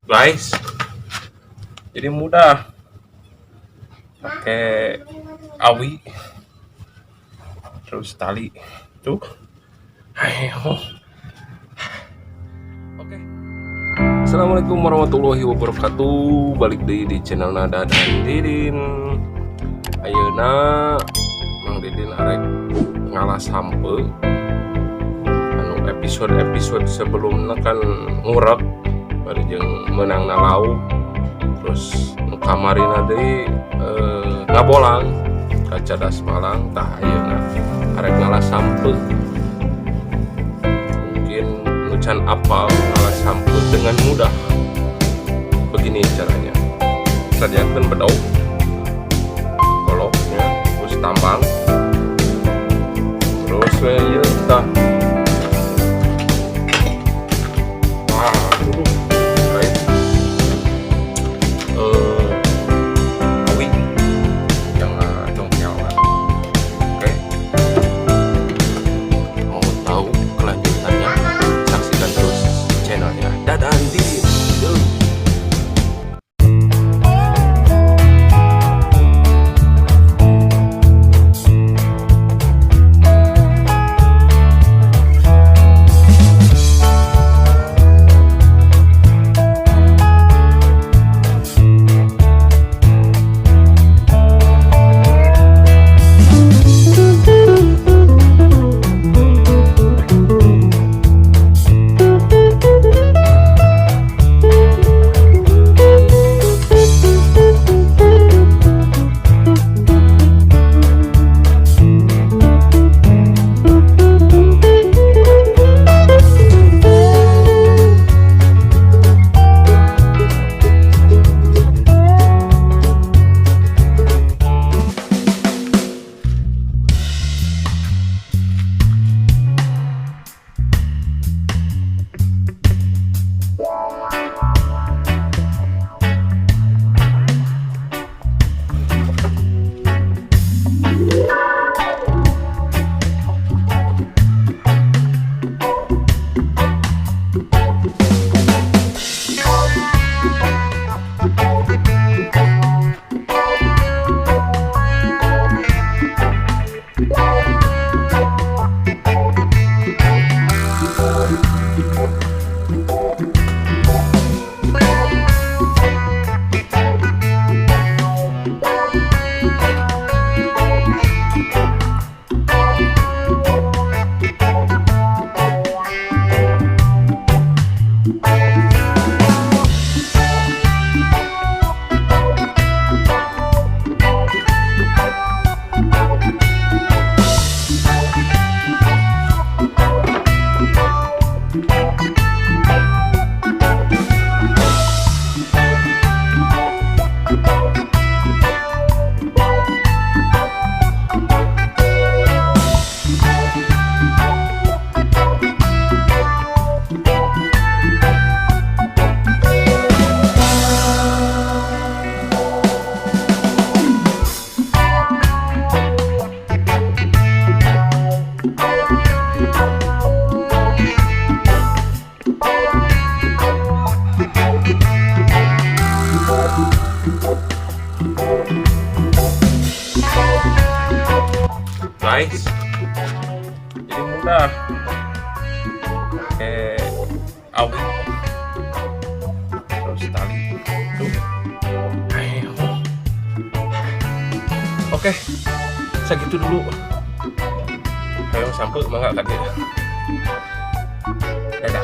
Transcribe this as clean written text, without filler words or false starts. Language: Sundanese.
Guys, jadi mudah pakai awi terus tali tuh. Ayo, oke. Assalamualaikum warahmatullahi wabarakatuh. Balik di channel Nada dan Didin. Ayeuna Mang Didin arek ngalas hampeu. Anu episode-episode sebelumnya kan ngurek bari jeung meunang lauk. Terus nu kamarina deui ngabolang ka Cadas Malang. Tah, ayeuna arek ngalas hampeu. Mungkin nu can apal ngalas hampeu dengan mudah. Begini caranya. Sadiakeun bedog, goloknya, terus tambang, terus we ieu tah. Wah, aduh, lain. Awi jangan dongkel. Oke. Mau tahu kelanjutannya? Saksikan terus channelnya Dadan Didin. Yuk. Guys, jadi mudah pakai awi terus tali tuh. Ayo, oke, segitu dulu. Ayo sampai mangga ka dieu. Dadah.